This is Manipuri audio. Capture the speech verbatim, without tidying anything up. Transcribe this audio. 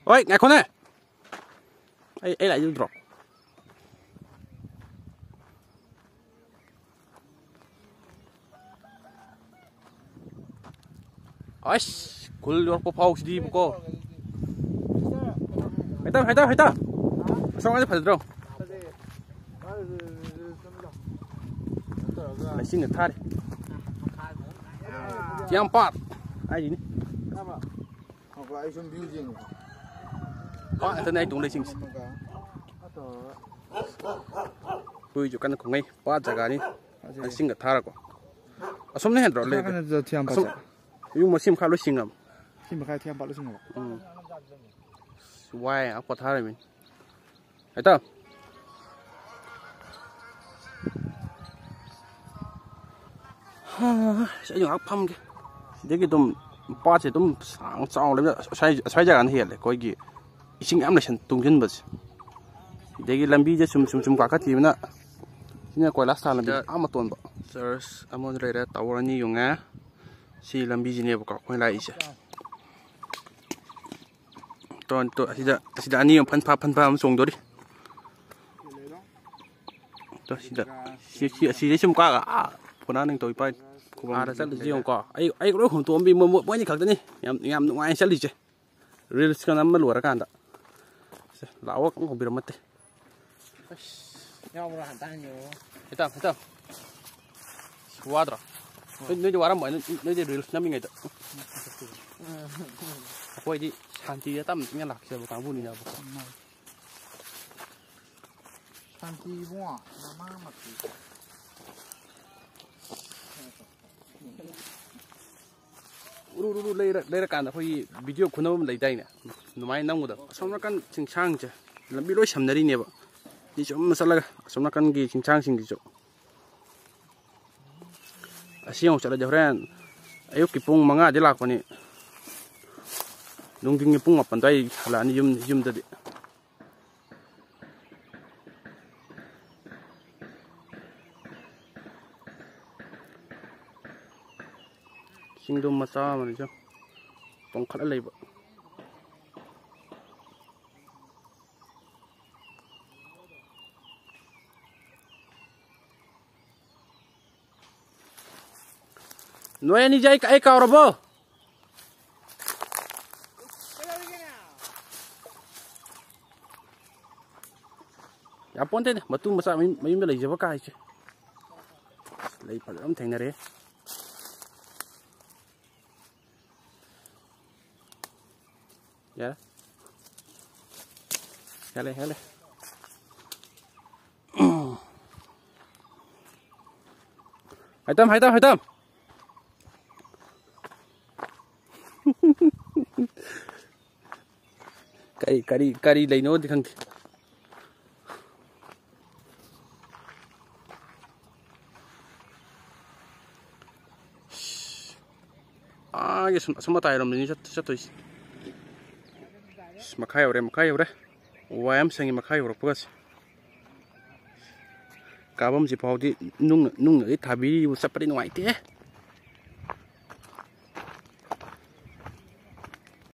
ꯍꯣꯏ, ꯉꯥꯏꯈꯣꯅꯦ꯫ ꯑꯩ, ꯑꯩ ꯂꯥꯛꯏꯗꯨ ꯎꯗ꯭ꯔꯣ? ꯑꯁ, ꯈꯨꯜ ꯌꯧꯔꯛꯄ ꯐꯥꯎꯁꯤꯗꯤꯕꯀꯣ꯫ ꯍꯦꯛꯇ, ꯍꯦꯛꯇ, ꯍꯦꯛꯇ꯫ ꯑꯁꯣꯝ ꯅꯥꯀꯟꯗ ꯐꯖꯗ꯭ꯔꯣ? ꯂꯩꯆꯤꯟꯅ ꯊꯥꯔꯤ꯫ ꯊꯤꯌꯥꯝꯄꯥꯠ ꯍꯥꯏꯁꯤꯅꯤ꯫ ꯉꯥꯏꯈꯣ, ꯑꯩ ꯁꯨꯝ view ꯌꯦꯡꯒꯦ꯫ ꯄꯥꯠ ꯉꯥꯛꯇꯅꯦ ꯑꯩ ꯇꯣꯡ ꯂꯩꯁꯤꯡꯁꯦ꯫ ꯑꯃꯒ ꯇꯧꯔꯒ꯫ ꯍꯨꯏꯁꯨ ꯀꯟꯅ ꯈꯣꯡꯅꯩ꯫ ꯄꯥꯠ ꯖꯒꯥꯅꯤ꯫ ꯐꯖꯩ꯫ ꯂꯩꯆꯤꯟꯒ ꯊꯥꯔꯀꯣ꯫ ꯑꯁꯣꯝꯅ ꯍꯦꯟꯗ꯭ꯔꯣ ꯂꯩꯗꯣ? ꯅꯥꯀꯟꯗ ꯊꯤꯌꯥꯝ ꯑꯁꯣꯝ ꯄꯥꯠꯁꯦ꯫ ꯌꯨꯝ ꯃꯁꯤꯡ ꯃꯈꯥ ꯂꯣꯏ ꯁꯤꯡꯉꯝ꯫ ꯁꯤ ꯃꯈꯥ ꯊꯤꯌꯥꯝ ꯄꯥꯠ ꯂꯣꯏ ꯁꯤꯡꯉꯕ? ꯎꯝ꯫ ꯑꯁ, ꯋꯥꯏ ꯉꯥꯛ ꯄꯣꯊꯥꯔꯝꯃꯤꯅꯤ꯫ ꯍꯦꯛꯇ꯫ ꯍꯥ, ꯑꯁ, ꯑꯩ ꯉꯥꯏꯍꯥꯛ ꯐꯝꯒꯦ꯫ ꯁꯤꯗꯒꯤ ꯑꯗꯨꯝ ꯄꯥꯠꯁꯦ ꯑꯗꯨꯝ ꯁꯥꯡ ꯆꯥꯎꯅ ꯂꯩꯕ, ꯑꯁ꯭ꯋꯥꯏ, ꯑꯁ꯭ꯋꯥꯏ ꯖꯒꯥꯅ ꯍꯦꯜꯂꯦ ꯑꯩꯈꯣꯏꯒꯤ ꯏꯁꯤꯡ ꯌꯥꯝ ꯂꯩꯁꯟ-, ꯇꯨꯡꯁꯤꯟꯕꯁꯦ꯫ ꯁꯤꯗꯒꯤ ꯂꯝꯕꯤꯁꯦ ꯁꯨꯝ, ꯁꯨꯝ, ꯁꯨꯝ ꯀꯥꯈꯠꯈꯤꯕꯅ ꯁꯤꯅ ꯀꯣꯏꯂꯥꯁ ꯊꯥ ꯂꯝꯕꯤ ꯁꯤꯗ ꯑꯥ ꯃꯇꯣꯟꯕ꯫ ꯆꯔꯆ ꯑꯃ ꯂꯩꯔꯦ, ꯇꯥꯋꯔ ꯑꯅꯤ ꯌꯨꯡꯉꯦ꯫ ꯁꯤ ꯂꯝꯕꯤꯁꯤꯅꯦꯕꯀꯣ ꯑꯩꯈꯣꯏꯅ ꯂꯥꯛꯏꯁꯦ꯫ ꯇꯣ, ꯇꯣ, ꯑꯁꯤꯗ, ꯑꯁꯤꯗ ꯑꯅꯤ ꯑꯃ ꯐꯟ ꯐꯥ, ꯐꯟ ꯐꯥ ꯑꯃ ꯆꯣꯡꯗꯣꯔꯤ꯫ ꯇꯣ, ꯁꯤꯗ, ꯁꯤ, ꯁꯤ, ꯑꯁꯤꯗꯩ ꯁꯨꯝ ꯀꯥꯒ, ꯑꯥ, ꯐꯨꯅꯥ ꯅꯤꯡꯊꯧ ꯏꯄꯥ ꯈꯨꯕꯝ ꯑꯥꯗ ꯆꯠꯂꯤꯁꯤ ꯂꯩꯔꯦ꯫ ꯌꯦꯡꯉꯨꯀꯣ꯫ ꯑꯩ, ꯑꯩ ꯂꯣꯏ ꯍꯨꯟꯇꯣꯛꯑꯝꯕꯤ ꯃꯣꯏ, ꯃꯣꯏ, ꯃꯣꯏ ꯑꯅꯤ ꯈꯛꯇꯅꯤ꯫ ꯌꯥꯝ, ꯌꯥꯝ ꯅꯨꯡꯉꯥꯏꯅ ꯆꯠꯂꯤꯁꯦ꯫ ꯔꯤꯜꯁꯀ ꯅꯝꯕ ꯂꯣꯏꯔꯀꯥꯟꯗ꯫ ꯁꯦ, ꯂꯥꯛꯑꯣ ꯑꯃꯨꯛ ꯍꯧꯕꯤꯔꯝꯃꯠꯇꯦ꯫ ꯑꯁ, ꯌꯥꯎꯕ꯭ꯔꯥ ꯍꯟꯇ ꯍꯪꯉꯦ꯫ ꯍꯦꯇꯥꯎ, ꯍꯦꯇꯥꯎ꯫ ꯑꯁ, ꯋꯥꯗ꯭ꯔꯣ? ꯅꯣꯏ, ꯅꯣꯏꯗꯤ ꯋꯥꯔꯝꯃꯣꯏ, ꯅꯣꯏ, ꯅꯣꯏꯗꯤ ꯔꯤꯜꯁ ꯅꯝꯃꯤꯉꯩꯗ꯫ ꯑꯩꯈꯣꯏꯗꯤ ꯁꯥꯟꯇꯤꯗ ꯇꯞꯅ ꯏꯪꯅ ꯂꯥꯛꯆꯕ ꯀꯥꯡꯕꯨꯅꯤꯅꯕꯀꯣ꯫ ꯁꯥꯟꯇꯤ ꯏꯕꯨꯡꯉꯣ, ꯃꯃꯥꯡꯃꯛꯇꯤ꯫ ꯎꯔꯨ ꯎꯔꯨ ꯂꯩꯔ-, ꯂꯩꯔꯀꯥꯟꯗ ꯑꯩꯈꯣꯏꯒꯤ ꯚꯤꯗꯤꯑꯣ ꯈꯨꯅꯝ ꯑꯃ ꯂꯩꯗꯥꯏꯅꯦ? ꯑꯗꯨꯃꯥꯏꯅ ꯅꯝꯒꯗꯕ꯫ ꯑꯁꯣꯝ ꯅꯥꯀꯟ ꯆꯤꯡꯁꯥꯡꯁꯦ ꯂꯝꯕꯤ ꯂꯣꯏ ꯁꯝꯅꯔꯤꯅꯦꯕ꯫ ꯁꯤ ꯆꯨꯝꯅ ꯆꯠꯂꯒ ꯑꯁꯣꯝ ꯅꯥꯀꯟꯒꯤ ꯆꯤꯡꯁꯥꯡꯁꯤꯡꯁꯤꯁꯨ꯫ ꯑꯁꯤ ꯑꯃꯨꯛ ꯆꯠꯂꯗꯤ ꯍꯣꯔꯦꯟ ꯑꯌꯨꯛꯀꯤ ꯄꯨꯡ ꯃꯉꯥꯗꯤ ꯂꯥꯛꯄꯅꯤ꯫ ꯅꯨꯡꯊꯤꯟꯒꯤ ꯄꯨꯡ ꯃꯥꯄꯟ ꯑꯗꯨꯋꯥꯏ ꯍꯜꯂꯛꯑꯅꯤ ꯌꯨꯝ, ꯌꯨꯝꯗꯗꯤ꯫ ꯆꯤꯡꯗꯣꯝ ꯃꯆꯥ ꯑꯃꯅꯤꯁꯨ ꯇꯣꯡꯈꯠꯂ ꯂꯩꯕ꯫ ꯅꯣꯏ ꯑꯅꯤꯁꯦ ꯑꯩ, ꯑꯩ ꯀꯥꯎꯔꯕꯣ? ꯌꯥꯄꯣꯟꯇꯦꯗ, ꯃꯇꯨ ꯃꯆꯥ ꯃꯌꯨꯝ, ꯃꯌꯨꯝꯗ ꯂꯩꯖꯕ ꯀꯥꯏꯁꯦ꯫ ꯂꯩ ꯐꯖꯕ ꯑꯃ ꯊꯦꯡꯅꯔꯦ꯫ ꯌꯥꯔꯦ꯫ ꯌꯥꯔꯦ, ꯌꯥꯔꯦ꯫ ꯍꯥꯏꯇꯝ, ꯍꯥꯏꯇꯝ, ꯍꯥꯏꯇꯝ꯫ ꯀꯔꯤ, ꯀꯔꯤ, ꯀꯔꯤ ꯂꯩꯅꯣꯗꯤ ꯈꯪꯗꯦ꯫ ꯑꯥꯒꯤ ꯁꯨꯝ, ꯑꯁꯨꯝ ꯃꯇꯥꯏꯔꯣꯝꯗꯅꯤ ꯆꯠ-, ꯆꯠꯇꯣꯏꯁꯦ꯫ ꯑꯁ, ꯃꯈꯥ ꯌꯧꯔꯦ, ꯃꯈꯥ ꯌꯧꯔꯦ꯫ ꯋꯥꯏ ꯑꯃ ꯁꯪꯉꯤ ꯃꯈꯥ ꯌꯧꯔꯛꯄꯒꯁꯦ꯫ ꯀꯥꯐꯝꯁꯤ ꯐꯥꯎꯗꯤ ꯅꯨꯡꯅ, ꯅꯨꯡꯅꯗꯤ ꯊꯥꯕꯤꯔꯤꯕ ꯆꯠꯄꯗꯤ ꯅꯨꯡꯉꯥꯏꯇꯦ꯫